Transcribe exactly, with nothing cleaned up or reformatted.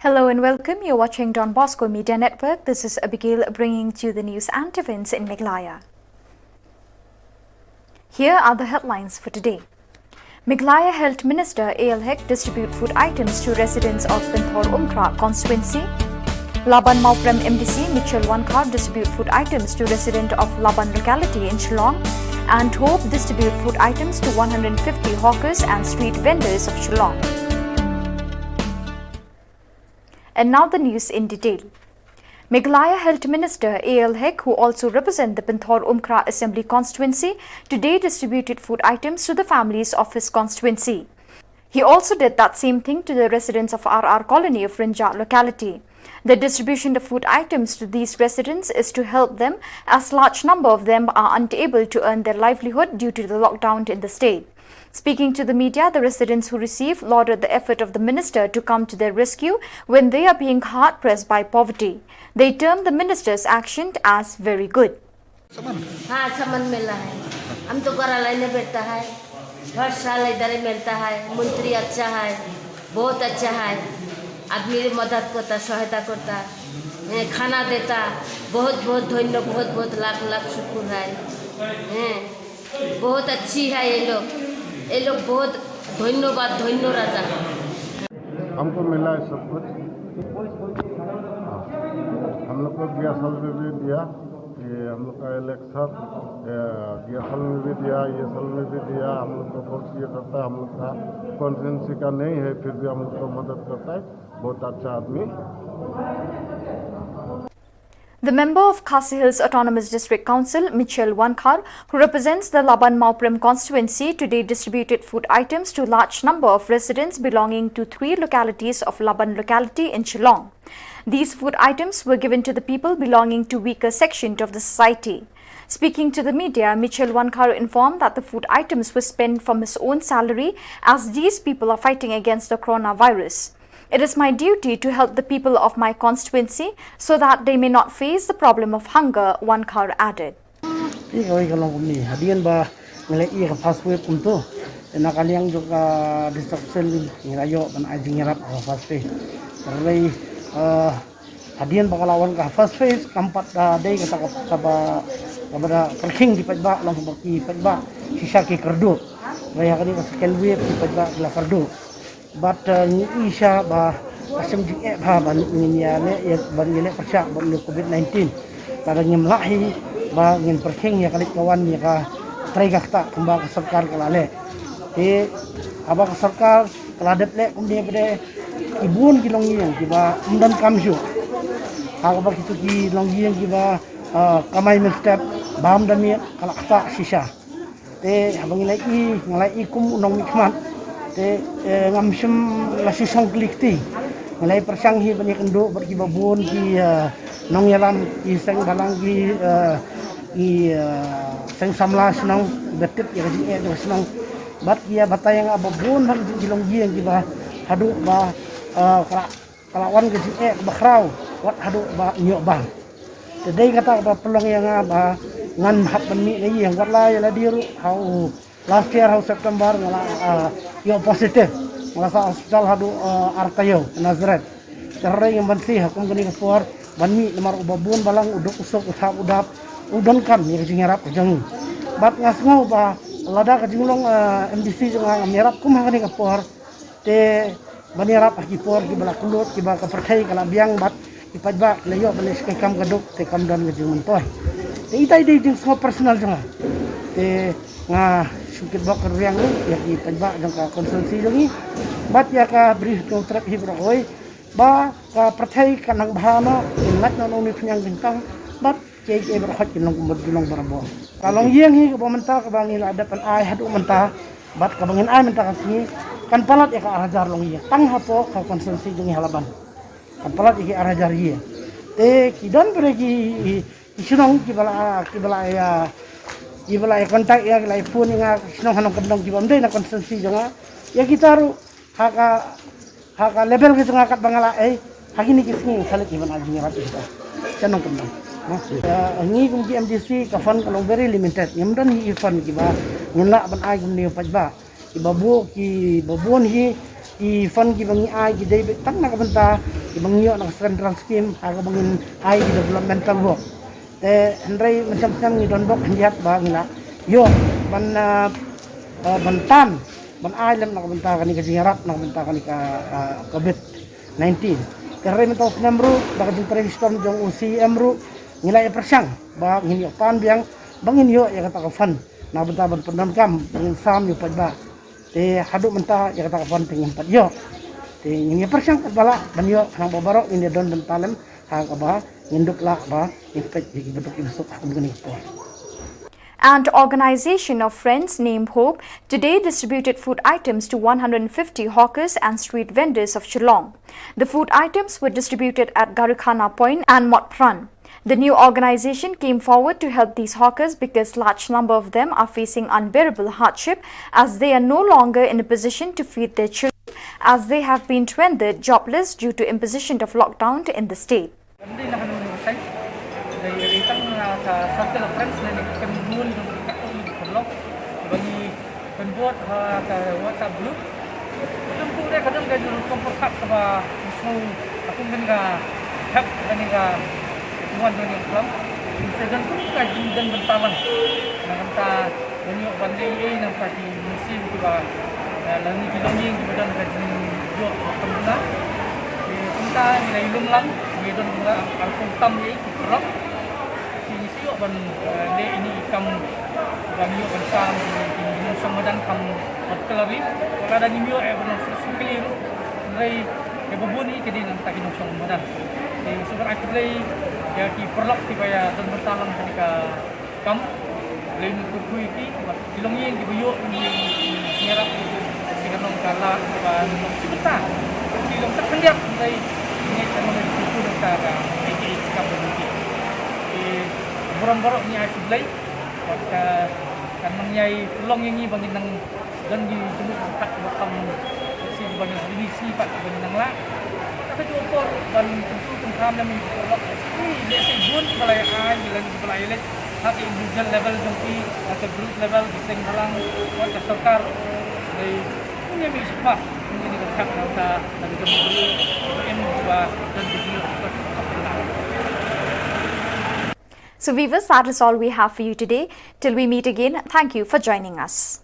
Hello and welcome. You're watching Don Bosco Media Network. This is Abigail bringing to you the news and events in Meghalaya. Here are the headlines for today. Meghalaya Health Minister A L Hek distribute food items to residents of Pynthorumkhrah constituency. Laban Mawprem M D C Michelle Wankhar distribute food items to resident of Laban locality in Shillong. And Hope distribute food items to one hundred fifty hawkers and street vendors of Shillong. And now the news in detail. Meghalaya Health Minister A L Hek, who also represent the Pynthorumkhrah Assembly Constituency, today distributed food items to the families of his constituency. He also did that same thing to the residents of R R Colony of Rynjah locality. The distribution of food items to these residents is to help them, as large number of them are unable to earn their livelihood due to the lockdown in the state. Speaking to the media, the residents who received lauded the effort of the minister to come to their rescue when they are being hard pressed by poverty. They termed the minister's action as very good. हाँ, सामान मिला है। हम तो घरा लाने बैठता है, हर साल इधर ही मिलता है। मंत्री अच्छा है, बहुत अच्छा है, आदमी मदद करता, सहायता करता, हैं, खाना देता। बहुत बहुत धन्य, बहुत बहुत लाख लाख शुक्र है। हैं, बहुत अच्छी है ये लोग, ये लोग बहुत धन्यवाद, धन्य राजा। हमको मिला है सब कुछ। हम लोग को गया साल में भी दिया, ये हम लोग का इलेक्शन, ये गया साल में भी दिया, ये साल में भी दिया। हम लोग को बहुत ये करता है, हम लोग का कॉन्स्टिट्यूंसी का नहीं है, फिर भी हम लोग को मदद करता है। बहुत अच्छा आदमी। The member of Khasi Hills Autonomous District Council, Michelle Wankhar, who represents the Laban Mawprem constituency, today distributed food items to large number of residents belonging to three localities of Laban locality in Shillong. These food items were given to the people belonging to weaker section of the society. Speaking to the media, Michelle Wankhar informed that the food items were spent from his own salary, as these people are fighting against the coronavirus. It is my duty to help the people of my constituency so that they may not face the problem of hunger, Wankhar added. Ïa kawei ka long kumne, hadien ba ngi la ïoh ka first wave kumto, na ka liang jong ka distribution ngi la ïoh ban ai jingïarap ha ka first phase. Hynrei hadien ba ka la wan ka first phase kam pat da dei kata kaba, kaba da pyrkhing ki paidbah, long ba ki paidbah shisha ki kyrduh. Hynrei ha kane ka second wave ki paidbah ki la kyrduh. Bad ngi i sha ba ka shem jingeh bha ban ngin ïaleh, ban ïaleh pyrshah bad u covid nineteen. Lada ngim lah hi ba ngin pyrkhing ïa ka leit ka wan ïa ka trei ka ktah kumba ka sorkar ka la leh. Te haba ka sorkar ka la dep leh kumne pat de, ki bun ki longïing kiba ym don kam shuh, ha kaba kito ki longïing kiba kamai mynstep bam da miet ka la ktah shisha. Te haba ngi la i, nga la i kum u nongmihkhmat, te ngam shym la shu shong kli kti. Nga la i pyrshang hi ban ïakynduh bad kiba bun ki nongïalam, ki seng balang, ki ki seng samla shnong, kiba tip ïa ka jingeh jong ka shnong. Bad ki ïa batai ïa nga ba bun bha ki longïing kiba haduh ba ka la, ka la wan ka jingeh kaba khraw wat haduh ba ñiuh bam. Te dei kata kaba pynlong ïa nga ba ngan hap ban mih na ïing, wat la ïa lade ruh ha u last year ha u September nga la ïoh positive, nga la sah hospital haduh ar taïew Nazareth. Te hynrei ngam banse ha kum kane ka por ban mih namar uba bun balang u duk u suk, u thap u dap, u donkam ïa ka jingïarap ka jong ngi. Bad nga sngew ba lada ka jinglong MDC jong nga ngam ïarap kum ha kane ka por, te ban ïarap ha ki por kiba la kylluid, kiba ka pyrthei ka la biang bad ki paidbah ki la ïoh ban leh shi kam ka duk, te kam don ka jingmyntoi. Te itai dei jingsngew personal jong nga. Te nga shu kitbok kyrwiang ruh ïa ki paidbah jong ka constituency jong ngi bad ïa ka Bri Hynñiewtrep hi baroh kawei, ba ka pyrthei kan nang bha noh, kin lait noh na une u phniang jingtang bad kiei kiei baroh ki long kumba ki long barabor. Ka longïing hi kaba mynta kaba ngi la dep ban ai haduh mynta bad kaba ngin ai mynta ka sngi kan palat ïa ka ar hajar longïing tang hapoh ka constituency jong ngi ha Laban. Kan palat ïa ki ar hajar ïing. Te ki don pat de ki, ki shnong kiba la, kiba la ïa, kiba la ïa contact ïa, ki la ïa phone ïa nga, ki shnong ha Nongkyndong kiba ym dei na constituency jong nga. Ïa kita ruh ha ka, ha ka level ka jong nga katba nga la ei, ha kine ki sngi sa leit hi ban ai jingïarap ïa kita sha Nongkyndong. Ngi kum ki MDC ka fund ka long very limited. Ngim don hi ki fund kiba ngin lah ban ai kumne ïa u paidbah. Kiba bun, kiba bun hi ki fund kiba ngi ai ki dei beit tang na ka bynta kiba ngi ïoh na ka Central Scheme ha kaba ngin ai ki developmental work. Te hynrei mynta snem ngi don bok hynriat ba ngi la ïoh ban, ah, ah, ban tan ban ai lem na ka bynta kane ka jingïarap na ka bynta kane ka, ah, covid nineteen. Te hynrei mynta snem ruh da ka jingtrei shitom jong u C E M ruh ngi la ïa pyrshang ba ngin ïoh pan biang ba ngin ïoh ïa kata ka fund na ka bynta ban pyndonkam ba ngin sam ïa u paidbah. Te haduh mynta ïa kata ka fund te ngim pat ïoh. Te ngin ïa pyrshang katba lah ban ïoh khnang ba baroh ngin ïa don bynta lem ha kaba ngin dup lah ba ngin peit ïa kiba duk kiba suk ha kum kane ka por. An organization of friends named Hope today distributed food items to one hundred fifty hawkers and street vendors of Shillong. The food items were distributed at Garukhana Point and Motphran. The new organization came forward to help these hawkers because large number of them are facing unbearable hardship as they are no longer in a position to feed their children as they have been rendered jobless due to imposition of lockdown in the state. Kan dei na kano kano ka saiñ. Dei dei tang na ka circle of friends ne ne ka kan bun jong ka katto katne ki paralok kiba ngi pynbud ha ka WhatsApp group. Ka don kum dei ka don ka rukom pyrkhat kaba ngi sngew ka kum kane ka hep kane ka wan kane ka klam. Ngi sa don kum ka jingdon bynta lang na ka bynta ban ïoh ban leh ei ei na ka bynta ki mynsiem kiba lane ki longïing kiba don ka jingïoh ba khamduna. Te kumta ngi la ïalum lang ngi don kumta ar phew tam ei ki paralok. Te ngi sa ïoh ban leh ine i kam ban ïoh ban sam ki nongshong madan kham particularly lada ngim ïoh eh ban nang sngewsih kylli ruh. Hynrei ïa ba bun i ka dei na ka bynta ki nongshong madan. Te sngewbha ai khublei ïa ki paralok kiba ïa don bynta lang ha kane ka kam. Lei ngi kyrkhu ïa ki bad ki longïing kiba ïoh ngi ïarap ïa ki. Shi ka long ka lad kaba long shi bynta, shi long ka khyndiat hynrei ngi ka long ka kyrkhu nangta ka ai ki kam ba ngi ki. Te burom baroh ngi ai khublei bad ka kan nang ïai pynlong ïa ngi ba ngin nang don ki jingmut ba kham shisien ba ngin ïa sngi pat ba ngin nang lah. Ka juh por ban kyntu kyntham lem ïa ki paralok. Lehse bun kiba la ïa ai, kiba la ïa leit ha ka individual level jong ki, ha ka group level, ki seng bhalang, wat ka sorkar. Dei kum ïa mih shuh ba kum ïa ka khap na ka na ka jong ki ba em ba don ki jingmut ba kham lah. So viewers, that is all we have for you today. Till we meet again, thank you for joining us.